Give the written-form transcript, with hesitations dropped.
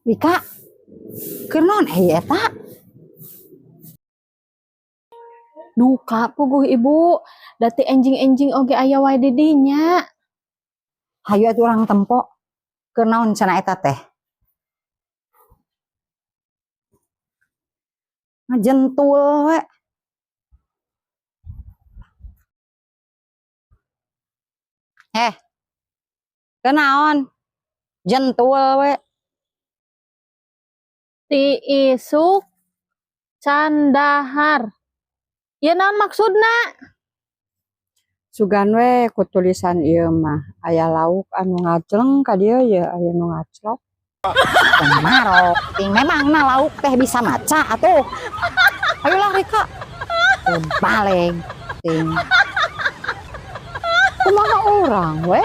Wika, keur naon eh eta? Duka puguh ibu, dati enjing-enjing oge aya wae di dinya. Hayu atuh urang tempo. Keur naon cenah eta teh? Ngajentul we. Eh. Keur naon? Jentul we. Ti isuk candahar. Ya naon maksudna? Sugan we ku tulisan ieu mah aya lauk anu ngajleng ka dieu ye aya nu ngaclok. Kemarok, ting memangna lauk teh bisa maca atuh. Ayolah Rika. Baleg ting. Kumaha urang we?